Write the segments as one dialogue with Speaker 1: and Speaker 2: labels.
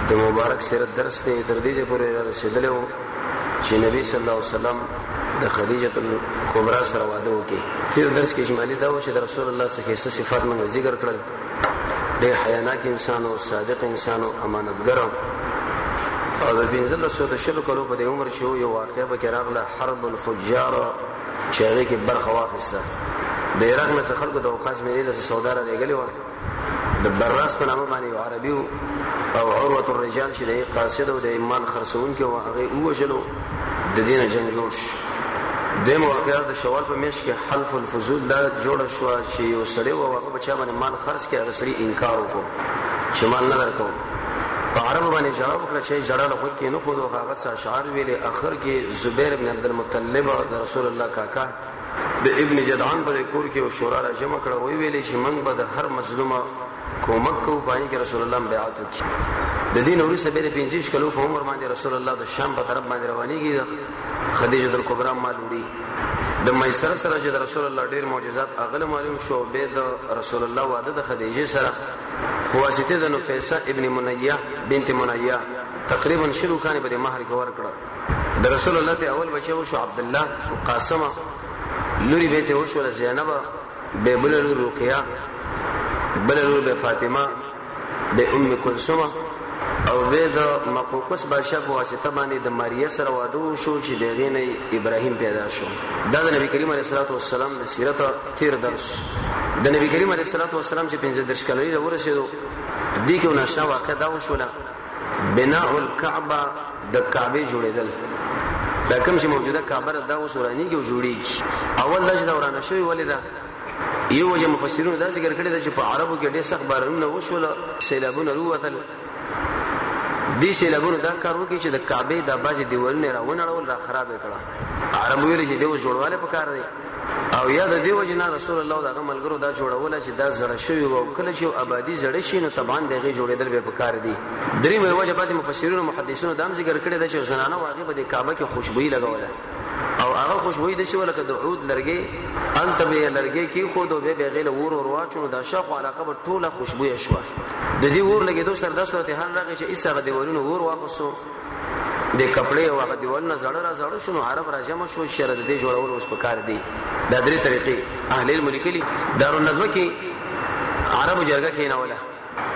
Speaker 1: د مبارک سیرت درس دی. تر دې پورې را رسېدلی و چې نبی صلی الله علیه وسلم د خدیجه الکبرى سره واده وکړي. تیر درس کې اجمالی دا و چې د رسول الله څخه څه صفات موږ ذکر کړل. ډېر حیاناک انسان او صادق انسان او امانتګر، او د 1520 کلو په دې عمر چې یو واقعه به کې راغله، حرب الفجار، چې هغې کې برخه واخیسته. د عراق نه څه خلکو د اوقاس میلې له سودا را لېږلې وه. د براس په نامه باندې یو عربي او عروة الرجال چې د قاصد او د ایمان خرڅونکی و، هغه ووژلو. د دې نه جنګ جوړ شو. دویم واقعه د شوال په میاشت کې حلف الفضول دا جوړه شوه چې یو سړی و، هغه په چا باندې مال خرڅ کړي، هغه سړي انکار وکړو چې مال نه درکوم. په عربو باندې ژړا وکړه چې ژړا له غوږ کې نه ښودو، هغه څه اشعار ویلې. اخر کې زبیر ابن عبدالمطلب د رسول الله کاکا د ابن جدعان په کور کې یو شورا را جمع کړه، وی ویلې چې موږ به د هر مظلوم کومک کوو. پای کې رسول الله بیعت وکړي. د دین وروسته به د 25 کلو په عمر باندې رسول الله د شام په طرف باندې روانيږي، خدیجه الکبرى مال وړي. د میسره سره چې د رسول الله ډیر معجزات اغله معلوم شو، به د رسول الله واده د خدیجه سره په واسطه د نفیسه ابن منیه بنت منیه تقریبا شلو کانې په مہر کې ورکړه. د رسول الله ته اول بچی وشو عبد الله قاسم، لوري به ته وشو زینب، به بل لور رقیه، بل لور به فاطمه، به ام کلثوم، او به د مقوقس بادشاہ په واسطه باندې د ماریه سره واده وشو چې دغه نه ابراهیم پیدا شو. دا د نبی کریم علیه الصلاه والسلام د سیرت تیر درس. د نبی کریم علیه الصلاه والسلام چې 15 کلنۍ له ورسېدو، دې کې ناشنا واقع دا وشوله، بناء الكعبه، د کعبه جوړېدل. دا کوم چې موجوده کعبه دا اوس ورانیږي او جوړیږي. اول دا چې دا ورانه شوې ولې ده، یو وجه مفسرینو دا ذکر کړی ده چې په عربو کې ډېر سخت بارانونه وشول، سیلابونه وروتل. دې سیلابونو دا کار وکړي چې د کعبې د بعضې دیوالونه را ونړول، را خراب یې کړه. عربو ویل چې دی اوس جوړوالی پکار دی، او یا د دې وجې نه رسول الله د هغه ملګرو دا جوړوله چې دا زړه شوي وه، او کله چې آبادي زړه شي نو طبعا د هغې جوړېدل به پکار دي. درېیمه وجه بعضې مفسرینو محدثینو دا هم ذکر کړې ده چې زنانه هغې به د کعبه کې خوشبویي لګوله، او هغه خوشبویي داسې وه لکه د عود لرګی، هلته به یې لرګی کېښود او بیا به یې هغې له اور ور واچو، نو دا شاوخوا علاقه به ټوله خوشبویه شوه. د دې اور لګېدو سره دا صورتحال راغی چې هېڅ هغه دیوالونو اور واخیستو، د کپړې او هغه دیوالونه زړه را زړه شو، نو عرب را جمع شو چې د دې جوړول اوس پکار دي. دا درې طریقې اهل علم لیکلي. دارالندوه کې عربو جرګه کېنوله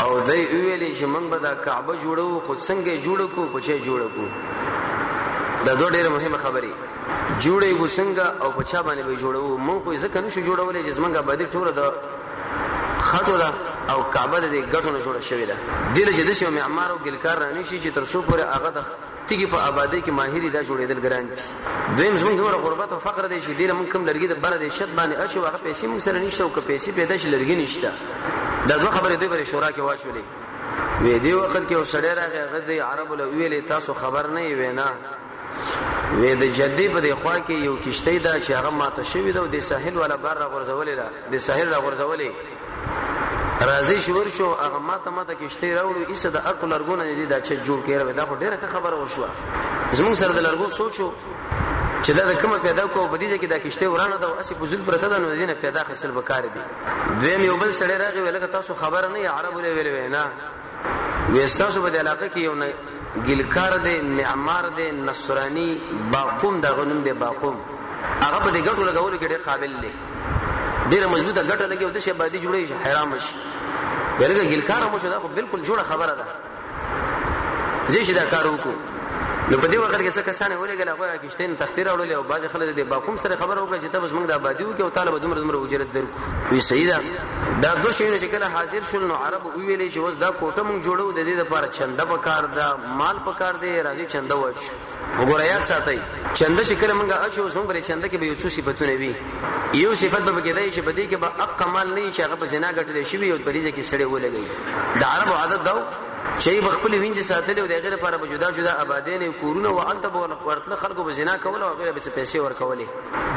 Speaker 1: او دی ویلې چې موږ به دا کعبه جوړو، خو څنګه یې جوړه کړو، په چا یې جوړه کړو؟ دا دوه ډېرې مهمه خبرې، جوړې کو څنګه او په چا باندې به جوړو. موږ خو ځکه نشو جوړولې چې زمونږ آبادي ټوله د خټو ده او کعبه د دې ګټو نه جوړه شوې ده. دې له چې داسې یو معمار او ګلکار رانشي چې تر څو پورې هغه د تیږې په آبادۍ کې ماهري، دا جوړېدل ګران دي. دویم، زمونږ دومره غربت او فقر دی چې دې له موږ کوم لرګي د بره د چت باندې اچو، هغه پیسې موږ سره نشته، او که پیسې پیدا شي لرګي نشته. دا دوه خبرې دوی پر شورا کې واچولې. وې دې وخت کې یو سړی راغی، هغه د عربو له ویلې تاسو خبر نه یې؟ وینا وې د جدې په دې خوا کې یو کشتۍ ده چې هغه ماته شوې ده او د ساحل والا بار را غورځولې ده، د ساحل را غورځولې. راځي چې ورشو هغه ماته ماته کشتۍ راوړو، ایسه د اکو لرګونه دي دا چې جوړ کړي. دا خو ډېره ښه خبره وشوه. زموږ سره د لرګو سوچو چې دا د کومه پیدا کو، په دې کې دا کشته ورانه ده او اسی په ذل پرته ده، نو دینه پیدا خسل بکار دي. دویم، یو بل سړی راغی، ویل تاسو خبره نه؟ عربو له ویل نه وې تاسو په دې علاقه کې یو نه ګلکار دی، معمار دی، نصرانی، باقوم دا غنوم دی، باقوم، هغه په دې ګټو لګولو کې ډېر قابل دی، ډېره مضبوطه ګټه لګي او د شی آبادي جوړیږي، حیران شي. ولګه ګلکار مو شو، دا خو بالکل جوړه خبره ده، زه چې دا کار وکړو. نو په دې وخت کې څه کسان ولګل، هغه کشته نه تختی راوړل او بعض خلک د باقوم سره خبره وکړه چې ته بس موږ د آبادي وکړو او طالب دومره دومره اجرت درکو. وی صحیح ده. دا دوه شیونه چې کله حاضر شول نو عرب ویلې چې اوس دا کوټه موږ جوړو، د دې لپاره چنده پکار ده، مال پکار دی، راځي چنده واچو. وګوره یاد ساتئ، چنده چې کله موږ اچو، اوس موږ پرې چنده کې به یو څو صفتونه وي. یو صفت به پکې دی چې په دې کې به اقا مال نه چې هغه په زنا ګټل شوی او په دې کې سړی ولګي. د عربو عادت دا چې به خپل وینځ ساتل او د هغې لپاره به جدا جدا آبادۍ نه کورونه و، هلته به ورتله خلکو به زنا کوله او هغې به څه پیسې ورکولې.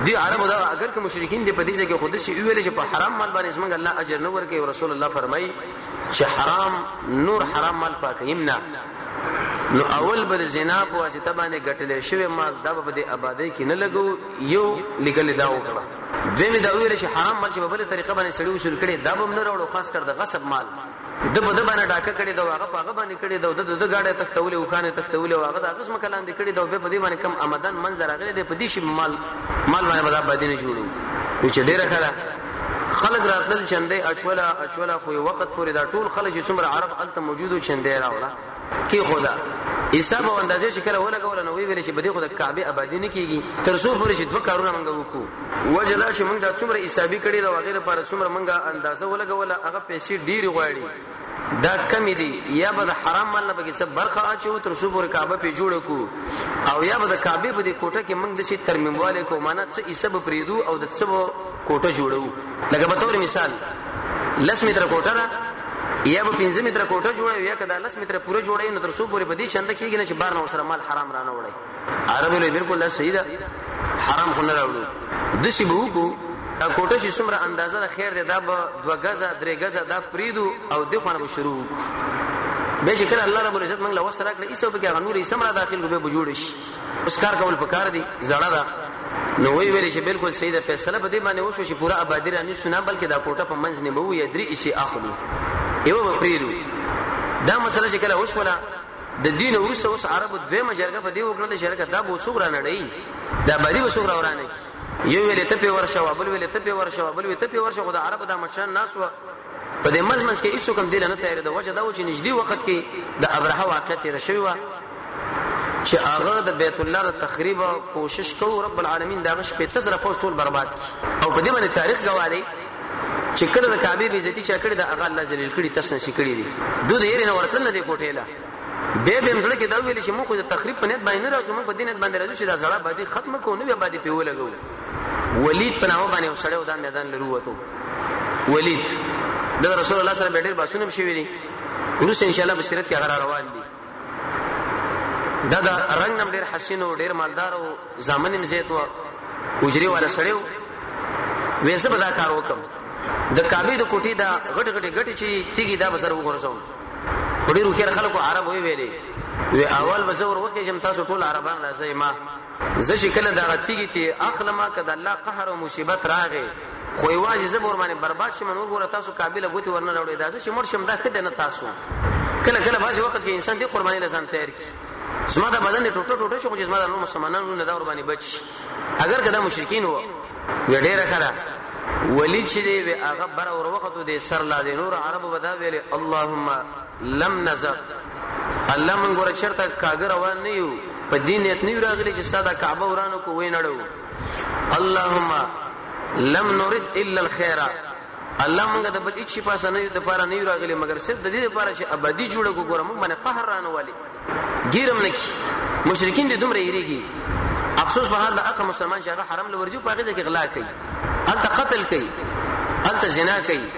Speaker 1: دوی عربو دا اګر که مشرکین دي په دې ځای کې، خو داسې وویل چې په حرام مال باندې زموږ الله اجر نه ورکوي، او رسول الله فرمایي چې حرام نور حرام مال پاکوي نه. نو اول به د زنا په واسطه باندې ګټلی شوی مال دا به په دې آبادۍ کې نه لګو. یو لیکل دا وکړه. دوی دا ویل چې حرام مال چې په بل طریقه باندې سړی وصول کړي دا به نه راوړو، خاص کر د غصب مال. د په د باندې ډاکه کړي، دا هغه په هغه باندې کړي، دا د د گاډه تختولې او خانه تختولې او هغه د هغه ځمکه لاندې کړي، دا به په دې باندې کم آمدن منځ راغلي دی، په دې شی مال مال باندې به آبادی نه جوړو. چې ډیره خلا خلک راتلل، چندې اچولا اچولا، خو وخت پورې دا ټول خلک چې څومره عرب الته موجودو چندې راوړه کې خدا حساب او اندازې چې کله ولګول نو وی ویل چې بده خو د کعبه آبادی نه کیږي تر څو پورې چې دوه کارونه مونږ وکړو. وجه دا چې مونږ دا څومره حسابي کړی دا وغیرہ پر څومره مونږ اندازه ولګول هغه پیسې ډېری غواړي، دا کمی دي. یا به د حرام مال نه پکې څه برخه اچو تر څو پورې کعبه په جوړ کو، او یا به د کعبه په دې کوټه کې مونږ د شي ترمیمواله کو، معنا څه حساب پریدو او د څه کوټه جوړو. لکه به تور مثال 10 متر کوټه ده، یا به 5 متر کوټه جوړه، یا کدا 10 متر پوره جوړه، نو تر څو پورې په دې چنده کېږي نه چې بار نه وسره مال حرام را نه وړي. عربو له بالکل صحیح ده، حرام خو نه راوړو. د سی به وکړو کوټه چې څومره اندازه ده خیر ده، دا به 2 غزه 3 غزه دا پریدو او د خو نه شروع وکړو. به چې کله الله رب العزت موږ له وسره راکړه ایسو به کې هغه نور ایسم را داخل به جوړ شي. اوس کار کول پکار دي، زړه ده. نو وی ویل چې بالکل صحیح ده، فیصله به دې باندې وشو چې پوره آبادی را نشو نه، بلکې دا کوټه په منځ نیمو یا درې ایسي اخلو یو به پریدو. دا مسله چې کله وشوله د دین وروسته اوس عربو دویمه جرګه په دې وکړل چې لکه دا به څوک رانړوي، دا آبادي به څوک راورانه کړي. یو ویلې ته پې ورشه، بل ویلې ته پې ورشه، بل ویلې ته پې ورشه. خو د عربو دا مشران ناست وه په دې منځ منځ کې، هیڅوک هم دې له نه تیارېده. وجه دا وه چې نږدې وخت کې د ابرهه واقعه تېره شوې وه چې هغه د بیت الله د تخریب کوشش کوو، رب العالمین د هغه 60,000 فوج ټول برباد کړي. او په دې باندې تاریخ ګواه دی چې کله د کعبې بې عزتي چا کړې ده هغه الله ذلیل کړي، تس نسی کړي دي. دوی د یېرې نه ورتلل نه دې کوټې له. بیا به هم زړه کې دا ویل چې موږ خو د تخریب په نیت باندې نه راځو، موږ په دې نیت باندې راځو چې دا زړه آبادي ختمه کړو، نوې آبادي پرې ولګوو. ولید په نامه باندې یو سړی و، دا میدان لرو وتو. ولید د رسول الله سره به ډېر بحثونه هم شوي دي، وروسته انشاءالله په سیرت کې هغه را روان دي. دا د رنګ نم ډېر حسین و، ډېر مالدار و، زامن یې زیات و، اجرې والا سړی و. وې زه به دا کار وکړم، د کعبې د کوټې دا غټې غټې ګټې چې تیږې دا به سره وغورځوم. خو ډېر هوښیار خلکو عرب وی ویلې وی اول به زه ور وخېژم، تاسو ټول عربان راځئ، ما زه چې کله دغه تیږې ترې اخلم که د الله قهر او مصیبت راغی خو یوازې زه به ورباندې برباد شم، نو وګوره تاسو کعبې له ګوتې ورنه راوړئ، دا زه چې مړ شم دا ښه دی نه تاسو. کله کله بعضې وخت کې انسان دې قربانۍ له ځان تیار کړي، زما دا بدن دې ټوټه ټوټه شي خو چې زما د نور مسلمانانو نه دا ورباندې بچ شي. اګر که دا مشرکین وو. وی ډېره ښه ده. ولید چې دی وی هغه بره ور وختو دی سر لا دی. نور عربو به دا ویلې اللهم لم نزغ، الله مونږ ګوره چېرته کاږه روان نه یو، په دې نیت نه یو راغلي چې ستا دا کعبه ورانه کړو ویې نړوو. اللهم لم نرد الا الخير، الله مونږ د بل هیڅ شي پاسه نه دپاره نه یو راغلي مګر صرف د دې دپاره چې ابدي جوړه کړو. ګوره مونږ باندې قهر رانه والي ګیرم نه کړي. مشرکین دې دومره یریږي. افسوس په حال د هغه مسلمان چې هغه حرم له ورځي په هغې ځای کې غلا کوي، هلته قتل کوي، هلته زنا کوي.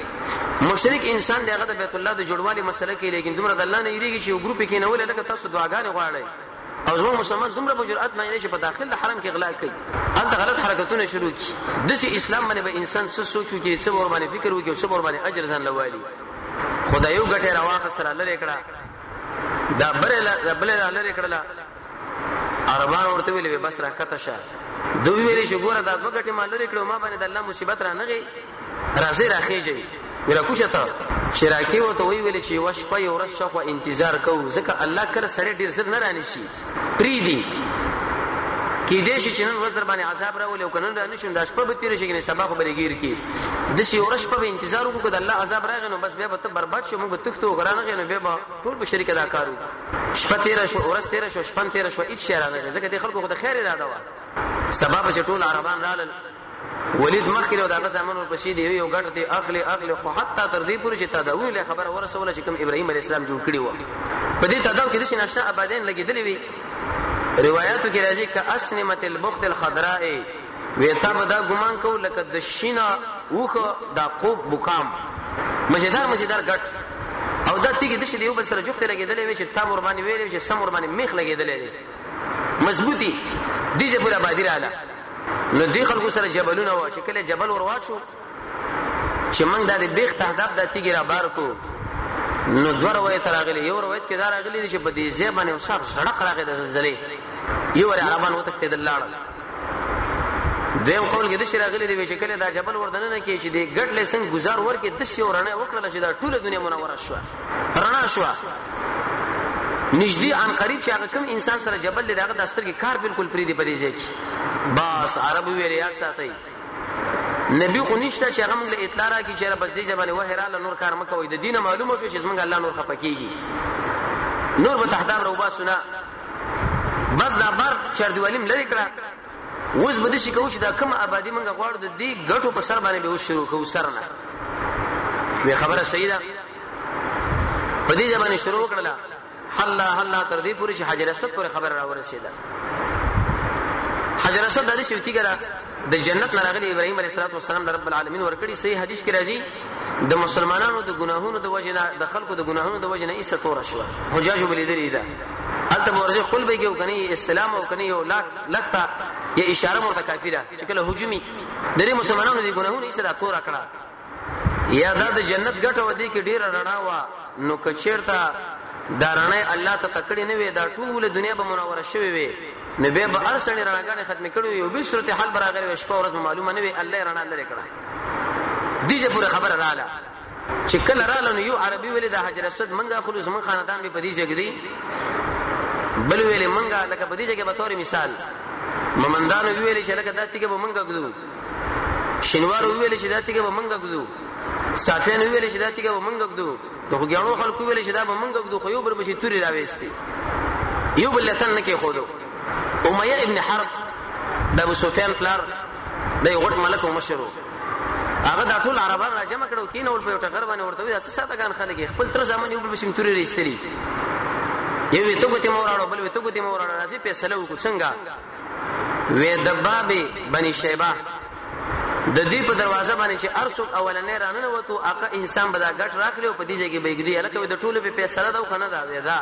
Speaker 1: مشرک انسان دی، هغه د بیت الله د جوړوالي مسله کوي، لیکن دومره د الله نه یریږي چې یو ګروپ یې کېنولی لکه تاسو دعاګانې غواړئ. او زموږ مسلمان دومره په جرأت باندې چې په داخل د حرم کې غلا کوي، هلته غلط حرکتونه شروع کړي. داسې اسلام باندې به انسان څه سوچ وکړي، څه به ورباندې فکر وکړي او څه به ورباندې اجر ځان له والي. خدای یو ګټه راواخیسته را لرې کړه، دا بله را لرې کړله. عربان ورته ویلې بس را کته شه. دوی ویلې چې ګوره دا دوه ګټې ما لرې کړې، ما باندې د الله مصیبت را نغی، راځي راخېږي ویره کوشه ته چې راکې ورته وی ویلې چې یوه شپه یو ورځ شاوخوا انتظار کوو، ځکه الله کله سړی ډېر زر نه رانیسي، پرېږدي. کېدای شي چې نن ورځ در باندې عذاب راولي او که نن را نه شي نو دا شپه به تېره شي، کنې سبا خو به لګیر کړي. داسې یوه ورځ شپه به انتظار وکړو، که د الله عذاب راغی نو بس بیا به ته برباد شې، موږ به تښتو، که رانغی نو بیا به ټول په شریکه دا کار وکړو. شپه تېره شوه، ورځ تېره شوه، شپه هم تېره شوه، هېڅ شی رانغی، ځکه دې خلکو خو د خیر اراده وه. سبا به چې ټول عربان رالل، ولید مخکې له دغه زامن ورپسې دی، یو ګټه ته اخلي اخلي، خو حتی تر دې پورې چې تداوی له خبره ورسوله چې کوم ابراهیم علیه السلام جوړ کړی و. په دې تداو کې داسې ناشنا آبادین لګېدلې وي. روایاتو کې راځي که اسنمت البخت الخضراء، وی تا به دا ګمان کو لکه د شینه اوښه دا قوب بوکام مزیدار مزیدار ګټ، او دا تیږې داسې د یو بل سره جوختې لګېدلې وې چې تا به ورباندې ویلې چې سم ورباندې میخ لګېدلی دی، مضبوطي دې ځای پورې آبادي راله. نو دې خلکو سره جبلونه وه چې کله جبل ور واچو چې موږ دا د بیخ تهداب دا تیږې را بار کړو، نو دوه روایت راغلي. یو روایت کې دا راغلي دي چې په دې ځای باندې یو سخت ځړق راغی د زلزلې، یو ور عربان وتښتېدل لاړل. دویم قول کې د شي راغلي دی چې کله دا جبل وردننه کې چې د ګټ له څنګه گزار ورکې د شي ورنه وکړل چې دا ټوله دنیا منوره شوه، رڼا شوه. نږدې ان قریب چې هغه کوم انسان سره جبل دی، داغه د سترګې کار بالکل پری دی په دې ځای کې. بس عرب ویل یاد ساتي، نبی خو نشته چې هغه موږ له اطلاع راکړي چې بس دې ځای باندې وحی راله، نور کار مه کوئ. د دینه معلومه شو چې زمونږ الله نور خفه کېږي، نور به تهداب راوباسو نه. بس دا بار چاردیوالي م لرې کړه. اوس به داسې کوو چې دا کومه آبادي موږ غواړو د دې ګټو په سر باندې به اوس شروع کوو سر نه. وی خبره صحیح ده. په دې ځای باندې شروع وکړله، حلا حلا تر دې پورې چې حجر اسود پورې خبره راورسېده. حجر اسود د دې تیږه ده د جنت نه راغلی، ابراهیم علیه السلام د رب العالمین ورکړي. صحیح حدیث کې راځي د مسلمانانو د ګناهونو د وجې نه، د خلکو د ګناهونو د وجې نه ایسه توره شوه. حجاج ولیدلې ده، هلته به ورځي خپل به کې وکني اسلام او کني یو لخته یا اشاره ورته کافی ده چې کله هجومي د دې مسلمانانو د ګناهونو ایسه دا توره کړه. یا دا د جنت ګټه و دې کې ډیره رڼا وه، نو که چیرته دا رڼا الله ته تکړې نه وي، دا ټوله دنیا به منوره شوې وي، نو بیا به هر سړي رڼاګانې ختمې کړې وي، یو بل صورت حال به راغلی وي، شپه ورځ به معلومه نه وي. الله یې رڼا لرې کړه. دې ځای پورې خبره راله. چې کله راله نو یو عربي ویلې دا حجر اسود منګه اخلو، زمونږ خاندان به په دې ځای کې دی. بل ویلې منګه لکه په دې ځای کې به تورې مثال ممندانو ویلې چې لکه دا تیږه به منګه ږدو، شینوارو ویلې چې دا تیږه به منګه ږدو، صافیانو ویلې چې دا تیږه به منګه ږدو، د خوږیاڼو خلکو ویلې چې دا به منګه ږدو، خو یو بل پسې تورې راویستې، یو بل له تن نه کېښودو. امیه ابن حرب د ابو سفیان پلار د یو غټ ملک او مشر و، هغه دا ټول عربان را جمع کړو، کینول په یو ټغر باندې، ورته وی دا څه سادهګان خلک یې، خپل تره زامن یو بل پسې تورې راایستلي، یو وی ته ګوتې مه وراړو، بل وی ته ګوتې مه وراړو، راځي فیصله وکړو څنګه. وی د باب بني شیبه د دې په دروازه باندې چې هر څوک اولنې راننوتو هغه انسان به دا ګټ راخلي او په دې ځای کې به یې ږدي. هلکه وی د ټولو په فیصله ده او که نه ده؟ وی ده.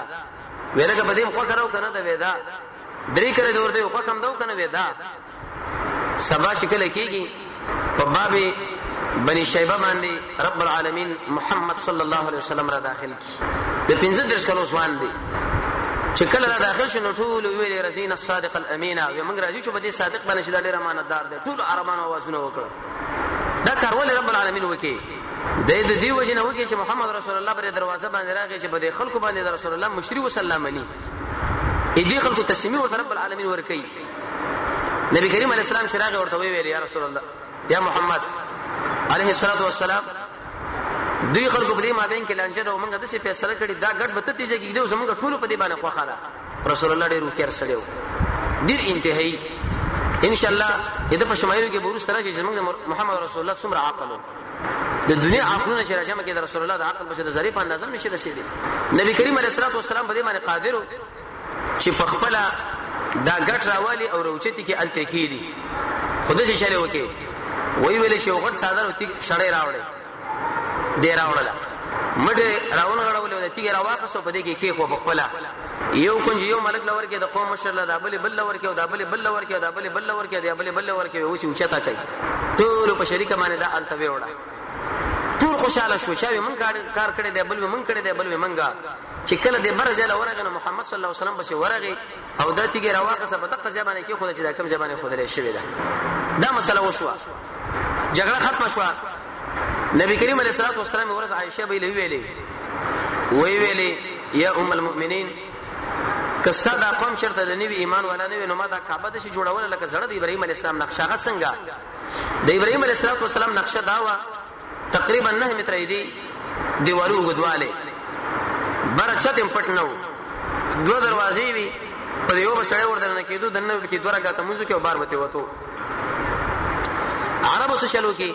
Speaker 1: وی لکه په دې هم خوښه ده او که نه ده؟ وی ده. درې کله دې ورته خوښه هم ده او که نه؟ وی ده. سبا چې کله کېږي په باب بني شیبه باندې رب العالمین محمد صلی الله علیه وسلم را داخل کی. د 35 کلو ځوان دی. چې کله را داخل شو نو ټول ویلې رزین الصادق الامین، وی موږ راځي چې په دې صادق باندې چې دا ډېر امانتدار دی. ټول عربانو آوازونه وکړه. دا کار ولې رب العالمین وکي؟ د دې وجه نه وکي چې محمد رسول الله پر دروازه باندې راغی چې په دې خلکو باندې د رسول الله مشری وسلم مني، دې خلکو تسلیمي ورته رب العالمین ورکي. نبی کریم علیه السلام چې راغی ورته ویل یا رسول الله، یا محمد علیه الصلاۃ والسلام، دوی خلکو په دې مابین کې لانجه ده او موږ داسې فیصله کړې دا ګډ به ته تیزه کېږدي او زموږ ټولو په دې باندې خوښه ده. رسول الله ډېر هوښیار سړی و، ډېر انتهایی. ان شاء الله د په شمایلو کې به وروسته راشي چې زموږ محمد رسول الله څومره عقل و. د دنیا عقلونه چې راجمع کړي د رسول الله د عقل په د ذرې په اندازه نشي رسېدلی. نبی کریم علیه الصلاۃ والسلام په دې باندې قادر و چې په خپله دا ګټ راوالي او روچتي کې هلته کېږي، خو داسې چلې وکړي. ویې ویلې چې یو غټ څادر او تیږ شړۍ راوړی دی، راوړله مټې راونغړولې او د تیږې راواخیسته په دې کې کېښوه. په خپله یو کنج یو ملک له ورکړي، د قوم مشر له، دا بلې بل له ورکړي، او دا بلې بل له ورکړي، او دا بلې بل له ورکړي، او دا بلې بل له ورکړي. اوس یې اوچته کوي ټولو په شریکه باندې دا هلته ویوړه. ټول خوشاله شو، چا وی مونږ کار کړی دی، بل وی مونږ کړی دی، بل وی مونږ. چې کله د بر ځای له ورغی نو محمد صلی الله علیه وسلم پسې ورغی او دا تیږه راواخیسته په دقه ځای باندې کېښوده چې دا کوم ځای باندې ښودلی شوې ده. دا مسله وشوه، جګړه ختمه شوه. نبی کریم علیه الصلاة والسلام ورځ عایشه به ویلې، وی ویلې یا ام المؤمنین، که ستا دا قوم چېرته د نوي ایمان والا نه وي نو ما دا کعبه داسې جوړوله لکه زړه د ابراهیم علیه السلام نقشه. هغه څنګه؟ د ابراهیم علیه السلام نقشه دا وه، تقریبا 9 متره دی دیوالو اوږدوالی، بره چت هم پټ نه و، دوه دروازې وي، په یو به سړی ور دننه کېدو، دننه به پکې دوه رکعته لمونځ وکړي او بار به ترې وتو. عربو څه چل وکړي،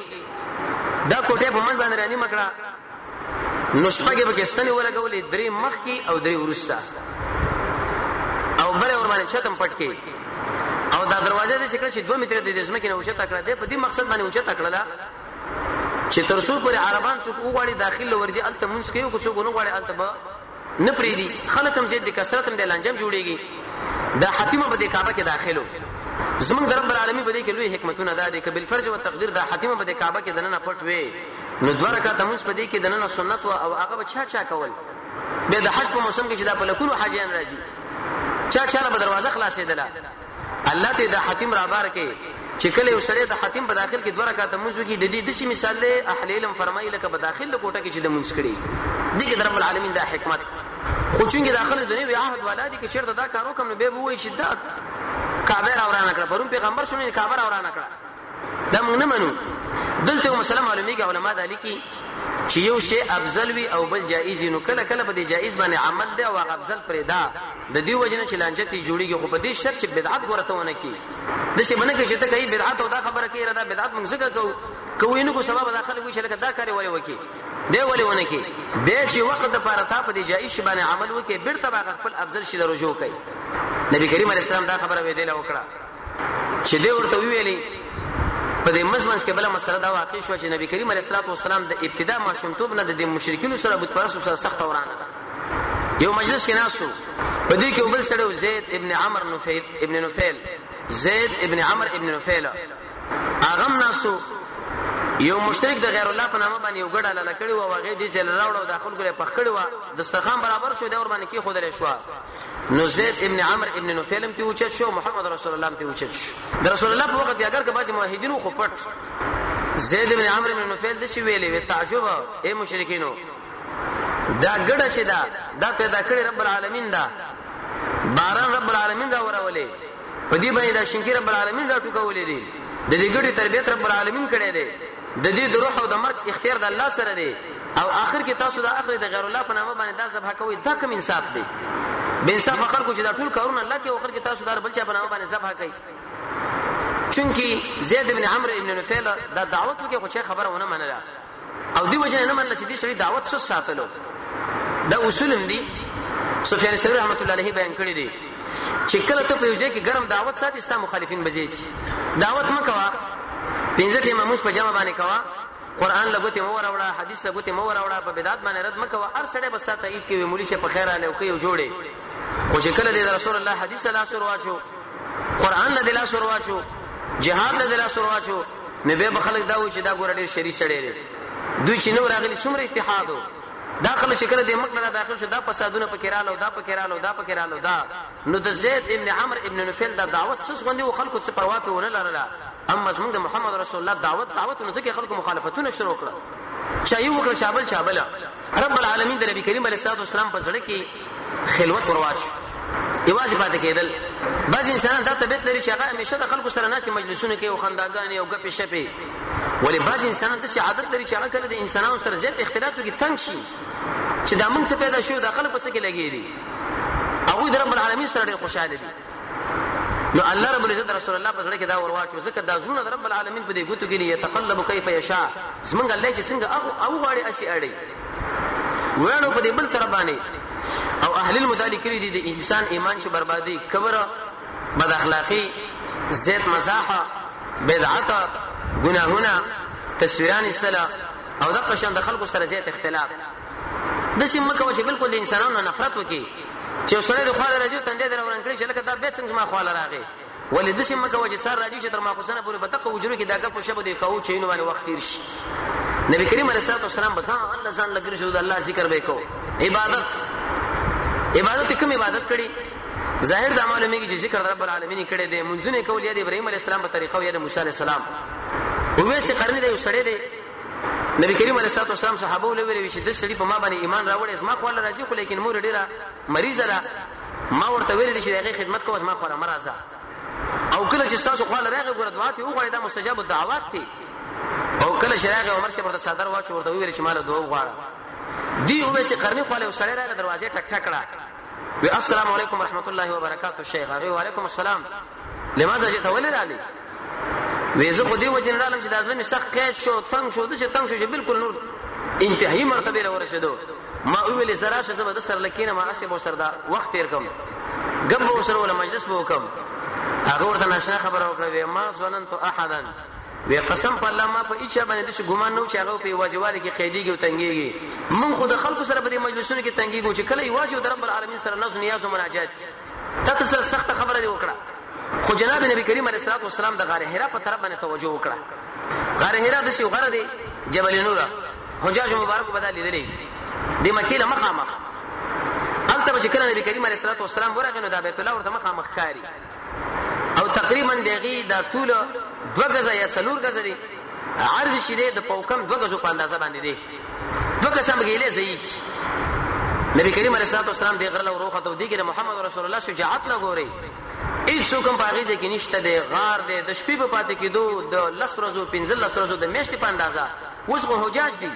Speaker 1: دا کوټه په منځ باندې رانیمه کړه، نو شپږې پکې ستنې ولګولې، درې مخکې او درې وروسته، او بله ور باندې چت هم پټ کړي. او دا دروازه داسې کړه چې 2 متره د ځمکې نه اوچته کړه. دی په دې مقصد باندې اوچته کړله چې تر څو پورې عربان څوک وغواړي داخل له ورځي هلته مونځ کوي، خو څوک ونه غواړي هلته به نه پرېږدي. خلک هم زیات دي، کثرت هم دی، لانجه هم جوړېږي. دا حتیمه په دې کعبه کې داخلو. زمونږ د رب العالمین په دې کې لوی حکمتونه دا دي، که بالفرض او تقدیر دا حتیمه په دې کعبه کې دننه پټ وي نو دوه رکعاته مونځ په دې کې دننه سنت و، او هغه به چا چا کول. بیا د حج په موسم کې چې دا په لکونو حاجیان راځي، چا چا له به دروازه خلاصېدله. الله ته دا حتیم را بار کې چې کله یو سړی د حتیم په داخل کې دوه رکعاته مونځ وکړي، د دې داسې مثال دی، اهل علم فرمایي لکه په داخل د کوټه کې چې د مونځ کړي. دې کې د رب العالمین دا حکمت. خو چونکې دا خلک د نوي عهد والا دي، که چېرته دا کار وکړم نو بیا به ووایي چې دا کعبه را ورانه کړه، پرون پیغمبر شو نن کعبه را ورانه کړه. دا موږ نه منو. دلته یو مسله معلومیږي، علما دا لیکي چې یو شی افضل وي او بل جایز، نو کله کله په دې جایز باندې عمل دی او هغه افضل پرې دا د دې وجه نه چې لانجه تی جوړیږي، خو په دې شرط چې بدعت ګوره ته ونه کی. داسې به نه کوي چې ته کوي بدعت او دا خبره کوي، دا بدعت موږ ځکه کوو کوي نه کو سبب دا خلک وي چې لکه دا کار ولې وکي دی ولې ونه کی. بیا چې وخت د پاره تا په دې جایز شی باندې عمل وکي، بیرته به خپل افضل شي رجوع کوي. نبی کریم علیه السلام دا خبره وې دی وکړه چې دی ورته ویلې. په دې مزمنس کې بل مسله دا واقع شو چې نبی کریم علیه الصلاه والسلام د ابتدا ماشومتوب نه د مشرکینو سره بت پرستو سره سخت ورانه ده. یو مجلس کې ناسو، په دې کې بل سړی زید ابن عمر نفیل ابن نفیل، زید ابن عمر ابن نفیل اغم ناسو. یو مشرک د غیر الله په نامه باندې یو ګډه لاله کړی و، هغه دې چې راوړ او داخل کړي پخ کړی و، دسترخوان برابر شو، د اور باندې کې خودلې شو. نو زید ابن عمر ابن نفیل هم تی اوچت شو، محمد رسول الله هم تی اوچت شو. د رسول الله په وخت کې اگر که بعضی موحدینو خو پټ زید ابن عمر ابن نفیل د شي ویلې وی تعجب اے مشرکینو، دا ګډه چې دا پیدا کړی رب العالمین، دا باران رب العالمین را ورولې، په دې باندې دا شینکی رب العالمین را ټوکولې دي، د دې ګډي تربیت رب العالمین کړی دی، د دې د روح او د مرګ اختیار د الله سره دی، او آخر کې تاسو د اخر د غیر الله په نامه باندې دا ذبح کوي، دا کوم انصاف دی؟ بے انصاف خلکو چې دا ټول کارونه الله کوي، اخر کې تاسو دا بل چا په نامه باندې ذبح کوي. چونکی زید ابن عمرو ابن نفیل دا دعوت وکړي خو چې خبره ونه منله، او دی وجه نه منله چې دې سړي دعوت څه ساتلو. دا اصول هم دي، سفیان ثوری رحمت الله علیه بیان کړی دی چې کله ته په یو ځای کې ګرم دعوت ساتي، ستا مخالفین بزیت. دعوت مکوا، پنځه ټیمه موږ په جمع باندې کوا، قران لګوتې مو راوړه، حدیث لګوتې مو راوړه، په بدعت باندې رد مکوا، هر سړی بس تا تایید کوي، مولوی شه په خیر علی او کوي جوړي. خو چې کله دې رسول الله حدیث لا سور واچو، قران له لاس ور واچو، جهاد له لاس ور واچو، نو به خلک دا و چې دا ګور ډیر شری سړی دی. دوی چې نو راغلي څومره اتحادو داخله چې کله د مکه را داخل شو، دا فسادونه پکې رالو، دا پکې رالو، دا پکې رالو. دا نو د زید ابن عمرو ابن نفیل دا دعوت سس غوندي او خلکو څه پروا په ونه لرله. اما زموږ د محمد رسول الله دعوت نو ځکه خلکو مخالفتونه شروع کړه، چا یو وکړه، چا بل، چا بل. رب العالمین د نبی کریم علیه الصلاه والسلام په زړه کې خلوت ورواچ، یوازې پاتې کېدل. بعض انسانان دا طبیعت لري چې هغه همیشه د خلکو سره ناسې مجلسونه کوي او خنداګانې او ګپې شپې، ولې بعض انسانان داسې عادت لري چې هغه کله د انسانانو سره زیات اختلاط وکړي تنګ شي چې دا موږ څه پیدا شو، دا خلک په څه کې لګي دي. هغوی د رب العالمین سره ډېر خوشحاله دي. نو الله رب العزت رسول الله په زړه کې دا ورواچو، ځکه دا زړونه د رب العالمین په دې ګوتو کې یتقلب کیف یشاء، زمونږ الله چې څنګه او غواړي اسی اړي وړو په دې بل طرف باندې. او اهل المدالی کړي دي د انسان ایمان چې بربادي، کبر، بد اخلاقی، زیت مزاح، بدعت، ګناهونه، تصویران سلا او د قشان د خلکو سره زیات اختلاف. د سیم مکه چې بالکل د انسانانو نفرت وکي، چې سره د خواله راځي تندې در وران کړي چې لکه دا به څنګه ما خواله راغی. ولې د سیم مکه چې سر راځي چې تر ما خوسنه پورې په دغه وجرو کې دا غپ شبو دی کوو چې نو باندې وخت تیر شي. نبی کریم علیه الصلاه والسلام بزان الله ځان لګری شو، د الله ذکر به کو، عبادت کوم عبادت کړي. ظاهر د معلومیږي چې ذکر رب العالمین کړي دی، منځونه کول یا د ابراهیم علیه السلام په طریقه او یا د موسی علیه السلام. وېسه قرنی دی سړی دی، نبی کریم علیه الصلاه والسلام صحابه له ویلي چې د سړي په ما باندې ایمان راوړی، زما خو الله راضي، خو لیکن مور ډیره مریضه ده، ما ورته ویل چې هغه خدمت کوم، زما خو مرزه. او کله چې تاسو خو راغی ګوره دعا ته وغواړي، دا مستجاب الدعوات دي. او کله چې راغی عمر سي ورته صدر واچو، ورته ویل چې مال دعا وغواړه. دی وېسه قرنی خو له سړی راغی، دروازه ټک ټک کړه، وی السلام علیکم ورحمت الله وبرکاته. شیخ هغه وعلیکم السلام، لماذا جئت ولې رالی؟ وی زه خو دې وجه نه رالم چې د ازله مې سخت قید شو، تنګ شو، داسې تنګ شو چې بالکل نور انتهایی مرتبې له ورسېدو. ما وویلې زه راشه، زه به د سره لکینم، هسې به ورسره دا وخت تېر کړم، ګپ به ورسره وله مجلس به وکړم. هغه ورته ناشنا خبره وکړه، وی ما ظننت احدا، وی قسم په الله ما په هیچا باندې داسې ګمان نه و چې هغه په یوازېوالي کې قیدېږي او تنګېږي. موږ خو د خلکو سره په دې مجلسونو کې تنګېږو، چې کله یوازې د رب العالمین سره ناز نیاز او مناجات تا ته سره سخته خبره دې وکړه. خو جناب نبی کریم علیه الصلاه والسلام د غار حرا په طرف باندې توجه وکړه. غار حرا د شی غره دی، جبل نور، حجاج مبارک بدل لیدلې د مکې له مخامخ. هلته به چې کله نبی کریم علیه الصلاه والسلام ورغی نو دا بیت الله ورته مخامخ ښکاري. او تقریبا دغه دا طول 2 غزه یا 4 غزه دی، عرض چې دی د پوکم 2 غزو په اندازه باندې دی، دوه کسان به ګیلې ځای. نبی کریم علیه الصلاه والسلام د غره له وروخه ته دیګره محمد رسول الله شجاعت لا ګوري، هیڅ کوم په غیزه کې نشته دی، غار دی، د شپې په پاتې کېدو د لس ورځو 15 ورځو د میاشتې په اندازه. اوس خو حجاج دي،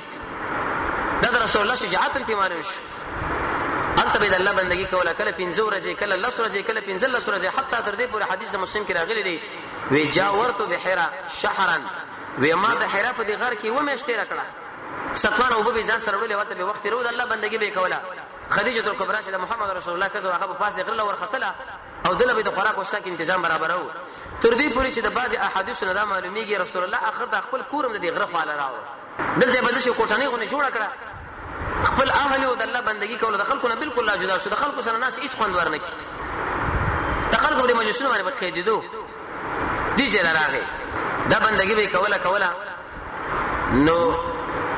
Speaker 1: دا د رسول الله شجاعت هم معلوم شو. هلته به د الله بندگی کوله، کله 5 ورځې، کله لس ورځې، کله 15 ورځې، حتی تر دې پورې حدیث د مسلم کې راغلی دی، وی جاورت بحرا شهرا، وی ما د حرا په دې غار کې و میاشت تېره کړه. ستوانه اوبه به ځان سره وړلې، ورته به وخت تېرو، د الله بندگی به کوله. خدیجه الکبرا چې د محمد رسول الله ښځه وه، هغه به پاس د غره له ورختله او دله به د خوراک او څښاک انتظام برابرو. تر دې پورې چې د بعضې احادیثو نه دا معلومیږي رسول الله اخر د خپل کور هم د دې غره خواله راوړ. دلته به داسې کوټنۍ غونې جوړه کړه، خپل اهل او د الله بندگی کوله، د خلکو نه بالکل لا جدا شو، د خلکو سره ناس هیڅ خوند ورنه کړي، د خلکو په مجلسونو باندې به قیدېدو. دې ځای له راغی، دا بندگی به یې کوله کوله. نو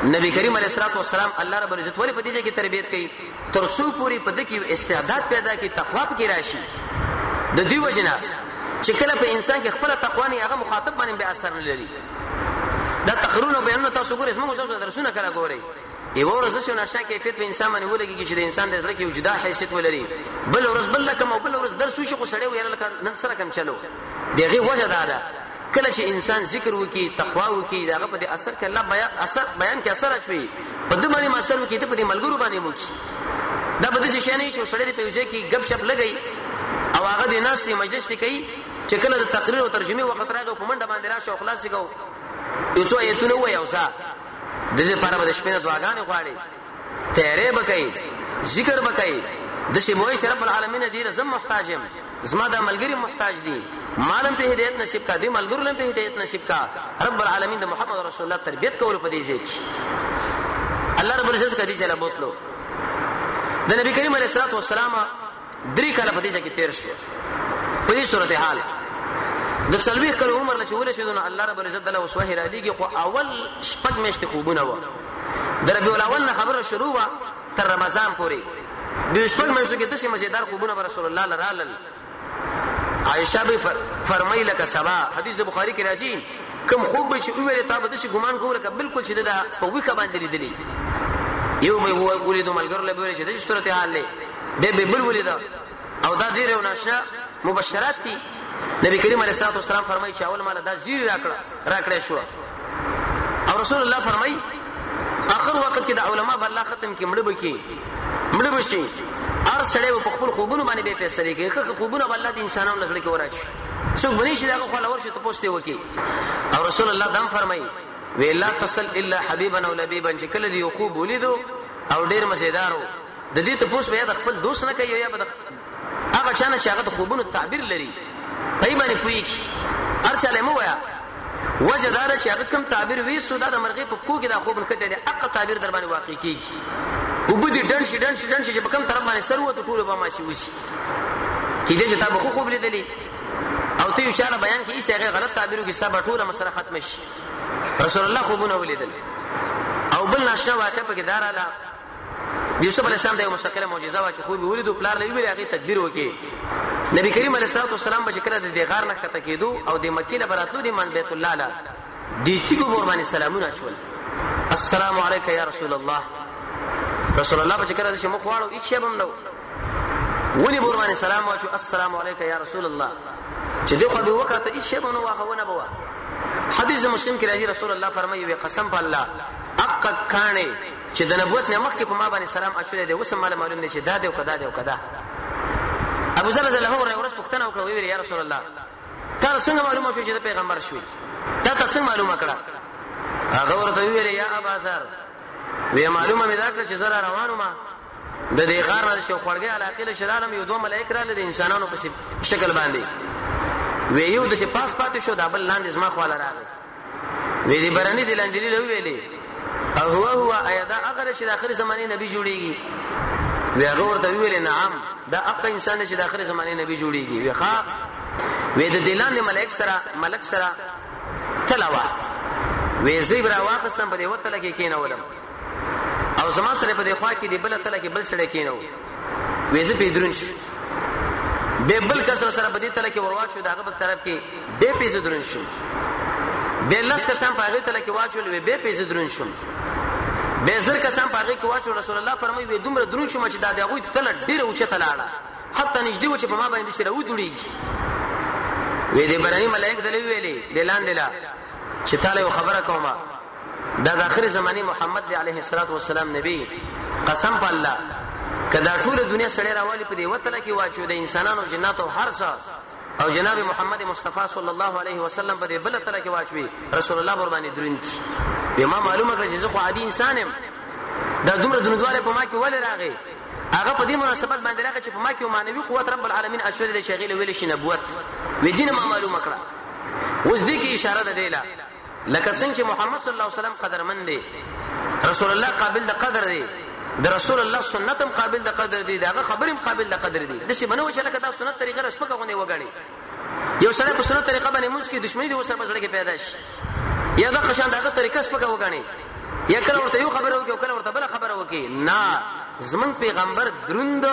Speaker 1: نبی کریم علیه الصلاۃ والسلام الله رب العزت ولې په دې ځای کې تربیت کوي؟ تر څو پورې په دې کې استعداد پیدا کی، تقوا پکې راشي. د دې وجنه چې کله په انسان کې خپل تقوا نه، هغه مخاطب باندې به اثر نه لري. دا تقریرونه بیانونه تاسو ګورئ، زموږ تاسو درسونه کله ګورئ، یو ورځ شو ناشنا کیفیت په انسان باندې ولګي چې د انسان د زړه کې یو جدا حیثیت ولري، بل ورځ بل لکه او بل ورځ درس وشي، خو سړی ویره لکه نن سره کم چلو. دغه وجه دا ده کله چې انسان ذکر وکي، تقوا وکي، داغه په دې اثر کې الله بیان اثر بیان کې اثر اچوي، په دې باندې اثر وکي، ته په دې ملګرو باندې وکي. دا به داسې شی نه چې سړی په یو ځای کې ګپ شپ لګي او هغه د ناستې مجلس ته کوي، چې کله د تقریر او ترجمه وخت راغی په منډه باندې راشه او خلاص کو، یو څو آیتونه وایي او ځه. د دې لپاره به د شپې نه دعاګانې غواړي، تیارې به کوي، ذکر به کوي، داسې به وایي چې رب العالمین دې زه محتاج یم، زما دا ملګري محتاج دي، مالم په هدایت نصیب کا، دې ملګرو لم په هدایت نصیب کا. رب العالمین د محمد رسول الله تربیت کولو په دې ځای کې الله رب العزت کدی چې بوتلو. د نبی کریم علیه الصلاۃ والسلام درې کاله په دې ځای کې تیر شو. په دې صورتحال د څلوېښت کلو عمر له چې ورسېدو، نو الله رب العزت دله اوس وحي رالیږي. خو اول شپږ میاشتې خوبونه وه، د ربیع الاول نه خبره شروع وه تر رمضان پورې. د شپږ میاشتو کې داسې مزیدار خوبونه به رسول الله له رالل. عایشه به فرمایي لکه سبا، حدیث د بخاري کې راځي، کوم خوب به چې وویل تا به داسې ګمان کوو لکه بالکل چې ده په ویښه باندې لیدلی. یو به ولیدو، ملګرو له به ویل چې داسې صورتحال دی، بیا به بل ولیده، او دا ډېر یو ناشنا مبشرات دي. نبی کریم علیه الصلاۃ والسلام فرمایي چې اول مال دا زیری راکړه شو، او رسول الله فرمایي اخر وخت کې د علما به الله ختم کې مړ بکی مړ بشي، هر سړی په خپل خوبونو باندې به فیصله کوي. ښه خوبونه به الله د انسانانو لږ کې وراچي، څوک بنی شي دغه خو لور شي ته پوښتې وکي. او رسول الله دم فرمایي وی لا تصل الا حبیبا او لبیبا، چې کله دی خوب ولیدو او ډیر مزیدارو، د دې ته پوس بیا د خپل دوست نه کوي، یا به هغه چانه چې هغه د خوبونو تعبیر لري پای باندې پوي کی، هر چاله مو وایا. وجه دا ده چې هغه کوم تعبیر ویسو، دا د مرغې په پښو کې دا خوب نښتی دی، اقه تعبیر در باندې واقع کیږي. وبه دې ډنډ شي ډنډ شي ډنډ شي، چې په کوم طرف باندې سر وته ټول به ماشي وشي. کیدای چې تا به خو خوب لیدلی او ته یو چاله بیان کې ایسه هغه غلط تعبیرو کې سبا ټوله مسله ختم شي. رسول الله خوبونه ولیدل. او بل ناشنا واقع پکې دار اله، د یوسف علیه السلام د یو مستقله معجزه وه چې خوب یې ولیدو، پلار له یې وویل هغې تدبیر وکړي. نبی کریم علیه الصلاه والسلام به چې کله د دې غار نه ښکته کېدو او د مکې له به راتلو، د مان بیت الله له دې تیږو به ورباندې سلامونه اچول، السلام علیک یا رسول الله. رسول الله به چې کله داسې مخ واړو، هېڅ شی به هم نه و، ونې به ورباندې سلام واچو، السلام علیک یا رسول الله. چې دې خوا به وکاته، هېڅ شی به نه واخه ونه به وه. حدیث مسلم کې راځي، رسول الله فرمایي وی قسم په الله، اقه کاڼې چې د نبوت نه مخکې په ما باندې سلام اچولی دی، اوس هم ماله معلوم دی چې دا دی او که دا دی او که دا. ابو ذر رضی الله عنه ورځ پوښتنه وکړه، ویل یا رسول الله، تا څنګه معلومه شو چې د پیغمبر شوی؟ تا ته څنګه معلومه کړه؟ هغه ورته ویل یا ابا ذر، وی معلومه مې دا کړه چې زه را روان ما د دې غار نه شو خړګې علاقې له شرالم، یو دوه ملائک راغله د انسانانو په شکل باندې، وی یو د پاس پاتې شو، دا بل لاندې زما خواله راغی. وی دی برنی دی لاندې له ویلې او هو هو ایا دا هغه چې د اخر زمانه نبی جوړیږي؟ وی هغه ورته ویل نعم، دا هغه انسان دی چې د اخر زمانه نبی جوړیږي. وی ښا، وی د دلان ملائک سره ملک سره تلوا، وی زیب را واخستم په دې وتله کې کینولم، او زما سره په دې خوا کې دی بل تله کې بل سره کینو، وی زه په درون شو. به بل کس سره په دې تله کې ورواچو، داغه په طرف کې به پیسې درون شوم. به لس کسان په هغه تله کې واچول، به پیسې درون شوم. به زر کسان په هغه کې واچول. رسول الله فرمایي به دومره درون شوم چې دا د هغه تله ډیره اوچته لاړه، حتی نږدې و چې په ما باندې سره ودړيږي. وې دې برني ملائک دلې ویلې د لاندې لا چې تعالی یو خبره کومه، دا د اخر زمانه محمد دی علیه الصلاۃ والسلام نبی، قسم په الله کدا ټول دنیا سړی راوالي په دې وتله کې واچو د انسانانو جناتو هر څه، او جناب محمد مصطفی صلی الله علیه وسلم په دې بل تله کې واچوي، رسول الله ور باندې دروند. به ما معلومه کړ چې زه خو عادي انسان یم، دا دومره دروندواله په ما کې ولې راغی؟ هغه په دې مناسبت باندې راغی چې په ما کې معنوي قوت رب العالمین اشور دې شغیل ویل شي نبوت وې دین ما معلومه کړه. اوس دې کې اشاره ده دیلا لکه څنګه چې محمد صلی الله علیه وسلم قدرمن دی، رسول الله قابل د قدر دی، د رسول الله سنت هم قابل د قدر دی، داغه خبرې هم قابل د قدر دی. د څه بنو چې لکه دا سنت طریقه رسپکه غونې وګڼي، یو سړی په سنت طریقه باندې موږ کې دښمنی دی وسره په زړه کې پیدا شي، یا دا قشان داغه طریقه سپکه وګڼي، یا کله ورته یو خبره وکي او کله ورته بل خبره وکي. نه، زمون پیغمبر دروند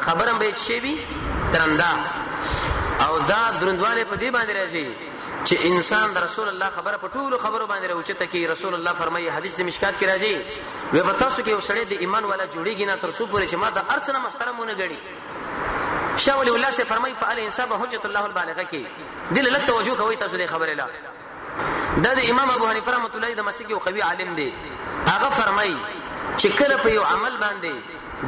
Speaker 1: خبرم به شي وي درندا، او دا دروندواله په دې باندې راځي چې انسان د رسول الله خبره په ټولو خبرو باندې راوچته کی. رسول الله فرمایي، حدیث د مشکات کې راځي، وی په تاسو کې یو سړی د ایمان والا جوړیږي نه تر څو پورې چې ما د ارڅ نه محترمونه غړي. شاه ولی الله سے فرمایي په الانصاف حجت الله البالغه کې دل لک توجه کوي تاسو دې خبره لا. دا د امام ابو حنیفه رحمۃ اللہ د مسلک یو قوي عالم دی، هغه فرمایي چې کله په یو عمل باندې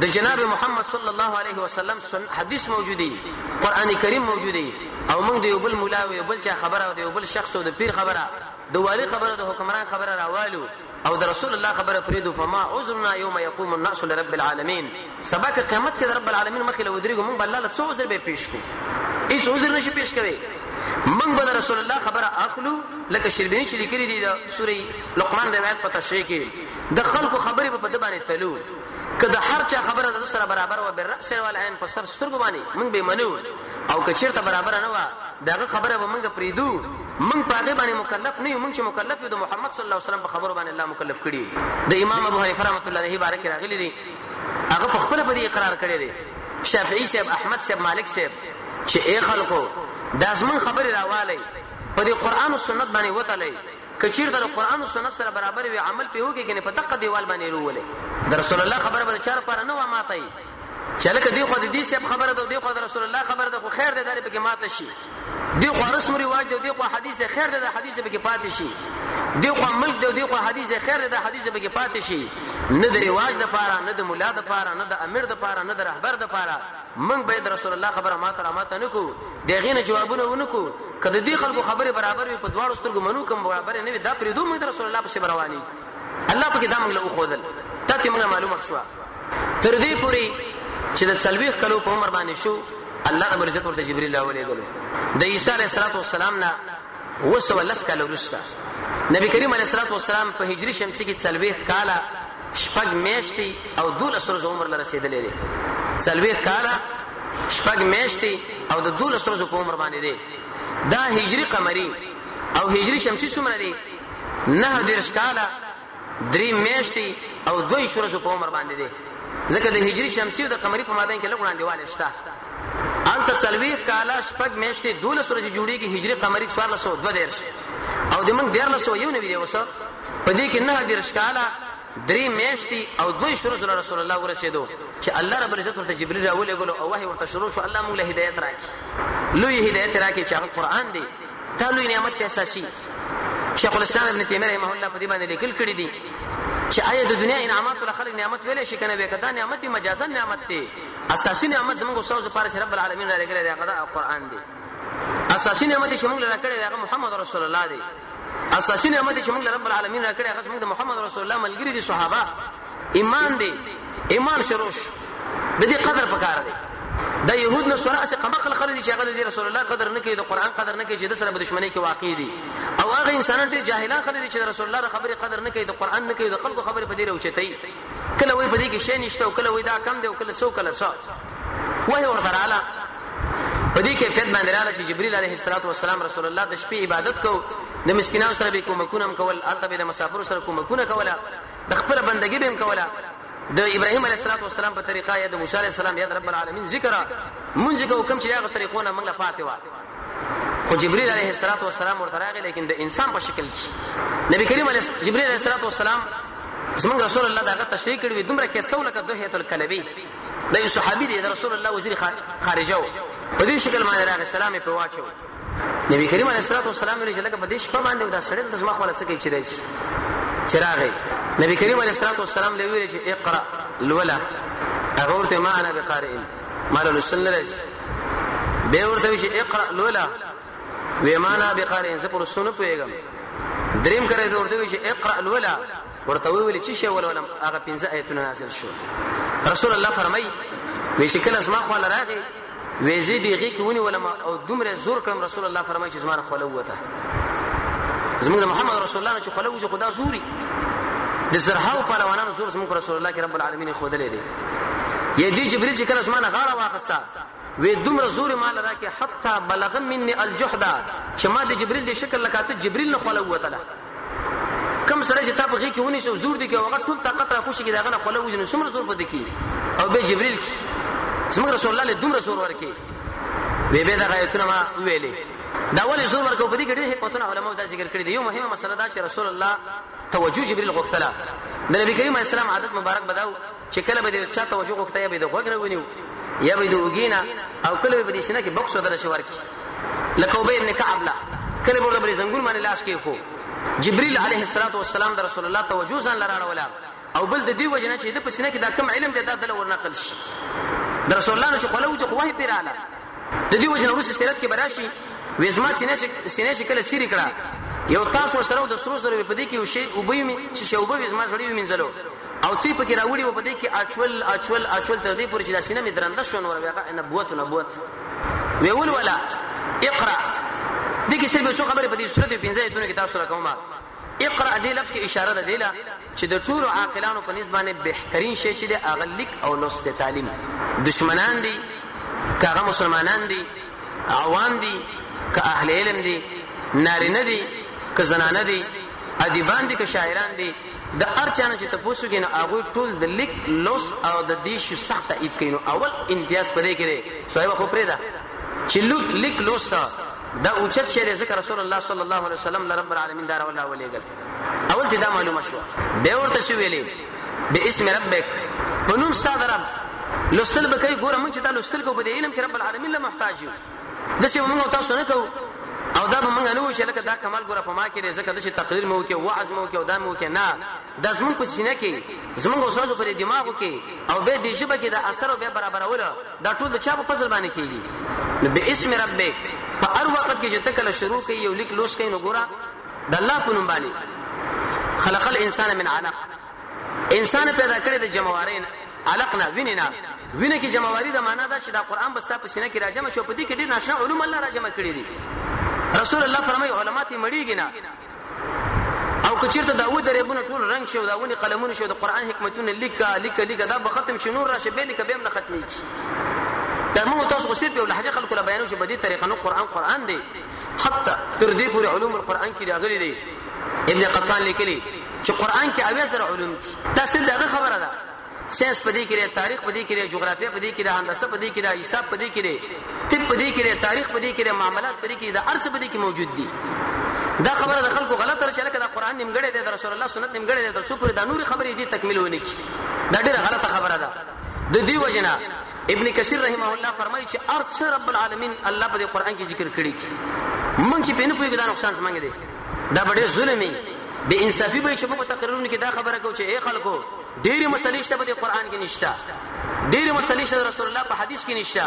Speaker 1: د جناب محمد صلی الله علیه وسلم حدیث موجودی، قران کریم موجودی، او موږ د یو بل مولا او یو بل چا خبره او د یو بل شخص او د پیر خبره، د والی خبره، د حکمران خبره راوالو او د رسول الله خبره پریدو، فما عذرنا یوم یقوم الناس لرب العالمین. سبا که قیامت کې د رب العالمین مخې له ودرېږو، موږ به الله له څه عذر به پیش کو؟ هیڅ عذر نشي پیش کوي. موږ به د رسول الله خبره اخلو، لکه شربینی چې لیکلي دي د سورې لقمان روایت په تشریح کې، د خلکو خبرې په ده باندې تلو، که د هر چا خبره د سره برابر وه بالرأس والعین په سر سترګو باندې موږ به منو، او که چېرته برابره نه وه د هغه خبره به موږ پرېږدو. موږ په هغې باندې مکلف نه یو، موږ چې مکلف یو د محمد صلی الله علیه وسلم په خبرو باندې الله مکلف کړي. د امام ابو حنیفه رحمة الله علیه باره کې راغلي دي، هغه په خپله په دې اقرار کړی دی، شافعي صاحب، احمد صاحب، مالک صاحب، چې ای خلکو دا زمونږ خبرې راوالئ، په دې قرآن او سنت باندې وتلئ، که چیرته د قرآن او سنت سره برابر وي عمل پرې وکړي، کنې په دقه دیوال باندې روولئ. د رسول الله خبره به د چا لپاره نه وه ماته چې لکه دې خوا د دې صاحب خبره ده، دې خوا د رسول الله خبره ده، خو خیر دی دا پکې ماته شي، دې خوا رسم رواج دی، دې خوا حدیث دی، خیر دی دا حدیث پکې پاتې شي، دې خوا ملک دی، دې خوا حدیث دی، خیر دی دا حدیث پکې پاتې شي. نه د رواج د پاره، نه د مولا د پاره، نه د امیر د پاره، نه د رهبر د پاره، موږ باید رسول الله خبره ماته را ماته نه کو، د هغې نه جوابونه ونه کو. که د دې خلکو خبرې برابر وي په دواړو سترګو منو، کوم برابر نه وي دا پرېږدو، موږ د رسول الله پسې به روانېږو. الله پکې دا موږ له وښودل، دا ترې موږ معلومه شوه. تر دې پورې چې د 40 کلو په عمر باندې شو، الله رب العزت ورته جبرئیل راولېږلو. د عیسی علیه الصلاة والسلام نه 710 کاله وروسته نبی کریم علیه الصلاة والسلام په هجري شمسي کې 40 کاله شپږ میاشتې او 12 ورځو عمر له رسېدلی دی. 40 کاله شپږ میاشتې او د 12 ورځو په عمر باندې دی. دا هجري قمري او هجري شمسي څومره دی؟ 39 کاله 3 میاشتې او 22 ورځو په عمر باندې دی. ځکه د هجري شمسي او د قمري په مابین کې لږ وړاندېوالی شته. هلته 40 کاله شپږ میاشتې 12 ورځې جوړېږي هجري قمري 1432، او د موږ 1391 دی اوس. په دې کې 39 کاله 3 میاشتې او 22 ورځې له رسول الله ورسېدو چې الله رب العزت ورته جبرئیل راولېږلو او وحی ورته شروع شو. الله موږ له هدایت راکړي، لوی هدایت راکړي چې هغه قرآن دی، دا لوی نعمت دی اساسي. شیخ الاسلام ابن تیمیه رحمه الله په دې باندې لیکل کړي دي چې آیا د دنیا انعاماتو له خلک نعمت ویلی شي که نه؟ وایي که دا نعمت مجازا نعمت دی، اساسي نعمت زموږ استاد لپاره چې رب العالمین رالیږلی دی هغه دا قرآن دی. اساسي نعمت چې موږ له راکړی دی هغه محمد رسول الله دی. اساسي نعمت چې موږ له رب العالمین راکړی هغه زموږ د محمد رسول الله ملګري دي، صحابه. ایمان دی، ایمان شروع شو، د دې قدر پکار دی. دا يهود نصارا اسه قمقل خلک دي چې هغه د رسول الله قدر نه کوي، د قران قدر نه کوي، چې د سره په دښمنۍ کې واقع دي. او هغه انسانان دي جاهلان خلک دي چې د رسول الله خبرې قدر نه کوي، د قران نه کوي، د خلکو خبرې په دې راوچتي. کله وای په دې کې شی نشته، او کله وای دا کم دی، او کله څو کله څو. وحی ورته رااله په دې کیفیت باندې رااله چې جبرئیل علیه الصلاة والسلام رسول الله د شپې عبادت کو، د مسکینانو سره به کومکونه هم کول، هلته به د مسافرو سره کومکونه کوله، د خپل بندګي به هم کوله. د ابراهیم علیه السلام په طریقه یا د موسی علیه السلام یا د رب العالمین ذکر مونږ کو کوم چې هغه طریقونه موږ له پاتې و. خو جبرئیل علیه السلام ورته راغی، لیکن د انسان په شکل کې. نبی کریم علیه جبرئیل علیه السلام زمونږ رسول الله دغه تشریح کړی وي، دومره کې سو لکه دهیت الکلبی، د یو صحابي دی، د رسول الله وزیر خارجه و، په دې شکل باندې راغی، سلام یې په واچو. نبی کریم علیه السلام ویل چې لکه په دې شپه باندې دا سړی د زما خو څه کوي چې راځي. چې راغی نبی کریم علیه السلام له ویل چې اقرا لولا، هغه ورته ما انا بقارئ، ما له لوستل نه راځي. به ورته چې اقرا لولا، وی ما انا بقارئ، زه پر لوستلو نه پوهېږم. دریم کړه ورته وی چې اقرا لولا، ورته ویل چې شی ولولم، هغه پنځه آیتونه نازل شو. رسول الله فرمای وی چې کله زما خو راغی وی زه دې غي کې ونیولم او دومره زور کړم، رسول الله فرمای چې زما نه خوله ووته. زموږ محمد رسول الله نه چې خوله وځي خدا زوري، د زرهاو پهلوانانو زور زموږ رسول الله کې رب العالمین ښودلی دی. یې دې جبرئیل چې کله زما نه غاړه واخیسته وی دومره زور مال راکې حتی بلغ مني الجحد، چې ما د جبرئیل د شکل لکاته جبرئیل نه خوله ووتله. کم سره چې تا په غي کې ونیسو زور دي کې هغه ټول طاقت را خوشي کې داغه نه خوله وځي، نو څومره زور پدې کې او به جبرئیل کې زموږ رسول الله له دومره زور ورکې. وی به دغه آیتونه ما ویلې. دا ولې زور ورکو؟ په دې کې ډېر حکمتونه علماو دا ذکر کړی دي. یو مهمه مسله دا چې رسول الله توجه جبرئیل غوښتله. د نبی کریم علیه السلام عادت مبارک بداو چې کله به د چا توجه غوښته، یا به د غوږ نه ونیو یا به د اوږې، او کله به د سینه کې بکس ودره شي ورکي، لکه ابی ابن کعب لا کله به ورته پر زنګون باندې لاس کې خو جبرئیل علیه السلام د رسول الله توجه ځان لراړوله. او بل د دې وجه نه چې د په سینه کې دا کم علم دی دا دل ورنقل شي د رسول الله نه چې خوله وځي، خو وحی پیراله. د دې وجه نه وروسته سیرت کې براشي وې زما سینه چې کله چیرې کړه یو تاسو سره د سرو زرو په دې کې یو شی وبې می چې شی وبې زما زړې ومنځلو او چې پکې راوړي و په دې کې اچول اچول اچول تر دې پورې چې دا سینه مې درنده شو، نور بیا نبوت نبوت وی ول ولا اقرا. دې کې صرف څو خبرې په دې صورت پنځه ایتونو کې تاسو راکوم. اقرا دې لفظ کې اشاره ده دیلا چې د ټولو عاقلانو په نسبت باندې بهترین شی چې د هغه لیک او لوست د تعلیم. دشمنان دي که هغه مسلمانان دي، عوام دي که اهل علم دي، نارینه دي که زنانه دي، ادیبان دي که شاعران دي، د هر چا نه چې تپوس وکړي نو هغوی ټول د لیک لوست او د دې شي سخت تایید کوي. نو اول امتیاز په دې کې دی صاحب خو پرېږده چې لیک لوست دا اوچت شی دی، ځکه رسول الله صلی الله علیه وسلم له رب العالمین دا راولا ولېږل. اول ته دا معلومه شوه. بیا ورته څه ویلې؟ باسم ربک، په نوم ستا د رب لوستل به کوي. ګوره موږ چې دا لوستل کوو په دې علم کې رب العالمین له محتاج یو، داسې به موږ او تاسو نه کوو او دا به موږ نه وایو چې لکه دا کمال ګوره په ما کې دی ځکه داسې تقریر مې وکړي، وعظ مې وکړي او دا مې وکړي. نه، دا زموږ په سینه کې، زموږ او ستاسو پر دماغو کې او بیا دې ژبه کې د اثر او بیا برابرول دا ټول د چا په فضل باندې کېږي. نو باسم ربک په هر وخت کې چې ته کله شروع کوي یو لیک لوست کوي نو ګوره د الله په نوم باندې. خلق الانسان من علق، انسان پیدا کړی د جموارۍ علق نه، وینې نه. وینه کې جمواري د معنا دا چې دا قرآن بستا په سینه کې راجمع شو، په دې کې ډېر ناشنا علوم الله راجمع کړي دي. رسول الله فرمایي علما ته مړیږي نه، او که چیرته دا و درېبونه ټول رنگ شو، دا ونی قلمونه شو، د قرآن حکمتونه لیکه لیکه لیکه دا به ختم شي، نور راشه به لیکه به هم نه ختمېږي. دا موږ تاسو خو صرف یو لهجه خلکو له بیانو چې په دې طریقه نو قرآن قرآن دی. حتی تر دې پورې علوم القرآن کې راغلي دي. ابن قطان لیکلي چې قرآن کې 70,000 علوم دي. دا صرف دغه خبره ده. ساينس په دې کې دی، تاریخ په دې کې دی، جغرافیا په دې کې دی، هندسه په دې کې دی، حساب په دې کې دی، طب په دې کې دی، تاریخ په دې کې دی، معاملات په دې کې دی، دا هر څه په دې کې موجود دي. دا خبره د خلکو غلطه ده چې لکه دا قرآن نیمګړی دی، د رسول الله سنت نیمګړی دی، تر څو پورې دا نورې خبرې دې تکمیل ونه کړي. دا ډېره غلطه خبره ده. د دې وجې نه ابن کثیر رحمه الله فرمایي چې هر څه رب العالمین الله په دې قرآن کې ذکر کړي دي. موږ چې پرې نه پوهېږو دا نقصان زموږ دی، دا به ډېر ظلم وي، بې انصافي به وي چې موږ په تقریرونو کې دا خبره کوو چې ای خلکو ډېرې مسلې شته په دې قرآن کې نشته، ډېرې مسلې شته د رسول الله په حدیث کې نشته،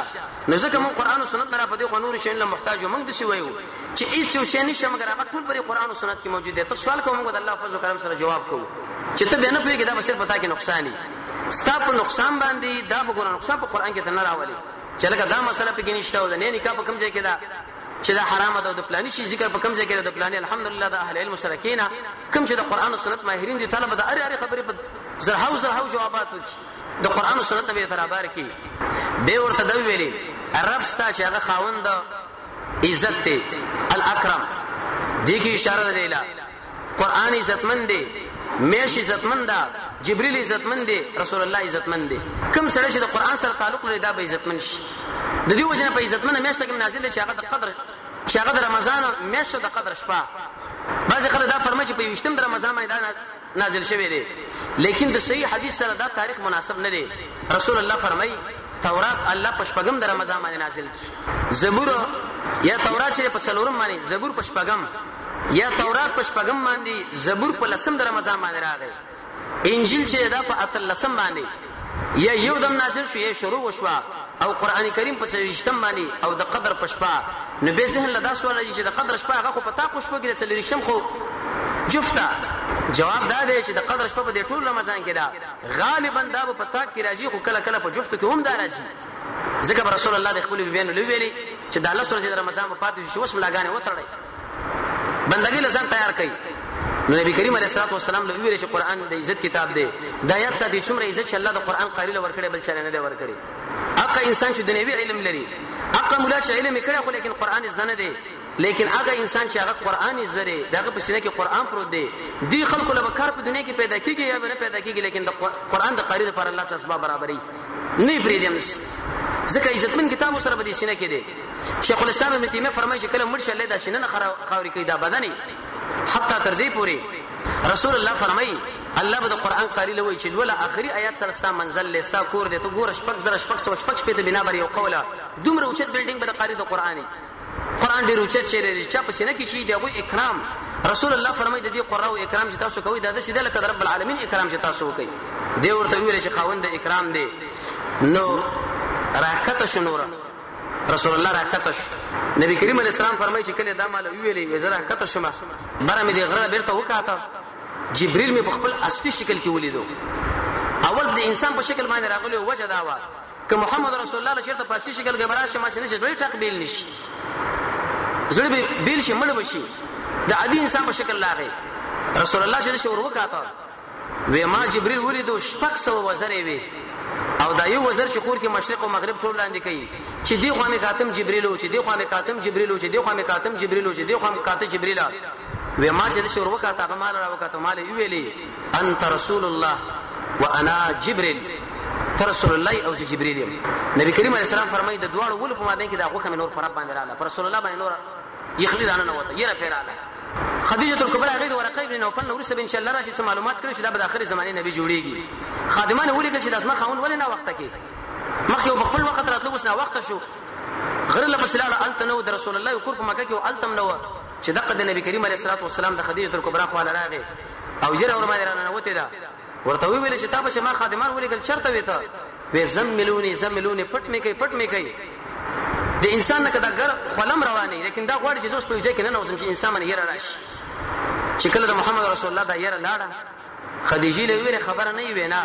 Speaker 1: نو ځکه موږ قرآن او سنت نه را په دې خو نورو شیانو له محتاج یو. موږ داسې وایو چې هېڅ یو شی نشته مګر هغه ټول پر قرآن او سنت کې موجود دی. ته سوال کوه، موږ د الله فضل و کرم سره جواب کوو چې ته بیا نه پوهېږې، دا به صرف په تا کې نقصان وي، ستا په نقصان باندې دا به ګوره نقصان په قرآن کې ته نه راولې چې لکه دا مسله پکې نشته او د نه نکاح په کوم ځای کې ده چې دا حرامه ده او د پلاني شي ذکر په کوم ځای کې ده د پلاني. الحمدلله د اهل علم سره کېنه، کوم چې د قرآن او سنت ماهرین دي، طالب د هرې هرې خبرې په زرهاو زرهاو جوابات وکړي، د قرآن او سنت نه به یې برابر کړي. بیا ورته دا ویلې رب ستا چې هغه خاوند عزت دی الاکرم، دې کې اشاره ده دیله قرآن عزتمند دی، میش عزتمند ده. جبريل عزتمن دی، رسول الله عزتمن دی. کوم سړی چې د قرآن سره تعلق لري دا به عزتمن شي. د دې وجه نه په عزتمنه میاشت کې نازل دی چې هغه د قدر، چې هغه د رمضان میاشت د قدر شپه. بعضې خلک دا فرمایي چې په 21 د رمضان باندې دا نازل شوی دی، لیکن د صحیح حدیث سره دا تاریخ مناسب نه دی. رسول الله فرمایي تورات الله په شپږم د رمضان باندې نازل کی، زبور یا تورات چې په څلورم باندې، زبور په شپږم یا تورات په شپږم باندې، زبور په لسم د رمضان باندې راغی. انجیل چې دا په اتلسم باندې یا یو دم نازل شو یا شروع وشوه، او قران کریم په 24 باندې او د قدر په شپه. نو به ذهن له دا سوال راځي چې د قدر شپه هغه خو په طاق شپه کې د 24 خو جفته. جواب دا دی چې د قدر شپه په دې ټول رمضان کې ده، غالبا دا په طاق کې راځي، خو کله کله په جفت کې هم دا راځي. ځکه رسول الله د خپل بیبیانو ویلي چې د 10 ورځې د رمضان په پاتې شو اوس ملاګانې وتړئ، بندګي له ځان تیار کړئ. نو نبی کریم علیه الصلاة والسلام له ویل چې قرآن د عزت کتاب دی، دا یاد ساتي څومره عزت چې الله د قرآن قاری له ورکړی بل چا نه دی ورکړی. هغه انسان چې دنیوي علم لري، هغه مولا چې علم یې کړی خو لیکن قرآن یې زده نه دی، لیکن هغه انسان چې هغه قرآن یې زده دی، د هغه په سینه کې قرآن پروت دی، دې خلکو له به کار په دنیا کې پیدا کېږي یا به نه پیدا کېږي، لیکن د قرآن د قاري دپاره الله څه اسباب برابروي، نه یې پرېږدي هم، ځکه عزتمن کتاب ورسره په دې سینه کې دی. شیخ الاسلام ابن تیمیه فرمایي چې کله مړ شي الله دا سینه نه خاورې کوي، دا بدن یې حتی تر دې پورې. رسول الله فرمایي الله به د قرآن قاري له وایي چې لوله آخري آیات سره ستا منزل دی، ستا کور دی، ته ګوره 6666 بنا بر یو قوله دومره اوچت بلډینګ به د قاري د قرآن. قرآن ډېر اوچت شی دی، چا په سینه کې چې د هغوی اکرام. رسول الله فرمایي د دې قراو اکرام چې تاسو کوئ دا داسې دی لکه د رب العالمین اکرام چې تاسو وکئ. دی ورته وویل چې خاوند د اکرام دی. نو راکښته شو، نوره رسول الله راکښته شو. نبی کریم علیه السلام فرمایي چې کله دا مال ویلې وې زه راکښته شوم، بره مې د غره بیرته وکاته، جبريل مې په خپل اصلي شکل کې ولیدو. اول د انسان په شکل باندې راغلی، وجه دا وه که محمد رسول الله له چېرته په اصلي شکل کې به راشي ما نه شي زړه ټق بیل نه شي، زړه به بیل شي، مړ به شي. د عادي انسان په شکل راغی. رسول الله چې ور وکاته وې ما جبريل ولیدو، 600 وزرې وې، او دا یو وزر چې خور کې مشرق او مغرب ټول لاندې کوي، چې دی خوا مې کاتم جبريل، چې دی خوا مې کاتم جبريل، چې دی خوا مې کاتم جبريل، چې دی خوا مې کاته جبريل. وې ما چې ور وکاته هغه مال را وکاته، مال یې ویلې انت رسول الله وانا جبريل، ته رسول الله او زه جبريل یم. نبی کریم علیه السلام فرمایي د دواړو ولو په مابین کې دا غوښه مې نور پر رب باندې رااله، پر رسول الله باندې نور یخلی رانه نه وته، یره پرې رااله. خدیجه الکبرى هغې د ورقه ابن نوفل نه وروسته به انشاءالله راشي څه معلومات کړي چې دا به د آخرې زمانې نبي جوړېږي. خادمان یې ولیکل چې د زما خاوند ولې ناوخته کې، مخکې په خپل وخت راتلو اوس ناوخته شو. غره له پسې لاړه، هلته نه و، د رسول الله یو کور په مکه کې و، هلته هم نه و، چې دقه د نبی کریم علیه الصلاة والسلام د خدیجه الکبرى خواله راغی او یره ورباندې راننوتې ده. ورته وویل چې تا پسې ما خادمان ولیکل، چېرته وې ته؟ وې زملوني زملوني، پټ مې کوي پټ مې کوي. د انسان نه که دا ګر خولم روانې، لیکن دا غواړي چې زه اوس په یو ځای کې ننوځم چې انسان باندې یره راشي. چې کله د محمد رسول الله دا یره لاړه، خدیجې له ویلې خبره نه یې وینا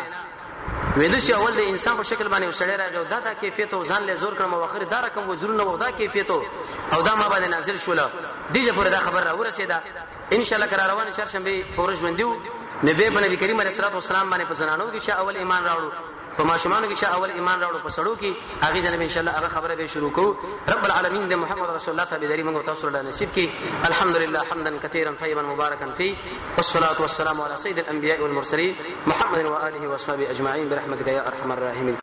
Speaker 1: وې داسې اول د انسان په شکل باندې یو سړی راغی او دا دا کیفیت او ځان له زور کړم او اخر دا رقم وزرونه او دا کیفیت او دا ما باندې نازل شوله. دې ځای پورې دا خبره راورسېده. ان شاء الله که را روانې چهارشنبې په ورځ ژوندي وو، نو بیا په نبی کریم علیه الصلاة والسلام باندې په زنانو کې چې اول ایمان راوړو، په ماشومانو کې چې اول ایمان راوړو، په سړو کې هغې ځای نه به ان شاء الله هغه خبره به شروع کوو. رب العالمین د محمد رسول الله تابعداري موږ تاسو له نصیب کړي. الحمد لله حمدا كثيرا طيبا مباركا فيه، والصلاة والسلام على سيد الأنبياء والمرسلين محمد وآله وأصحابه أجمعين برحمتك يا أرحم الراحمين.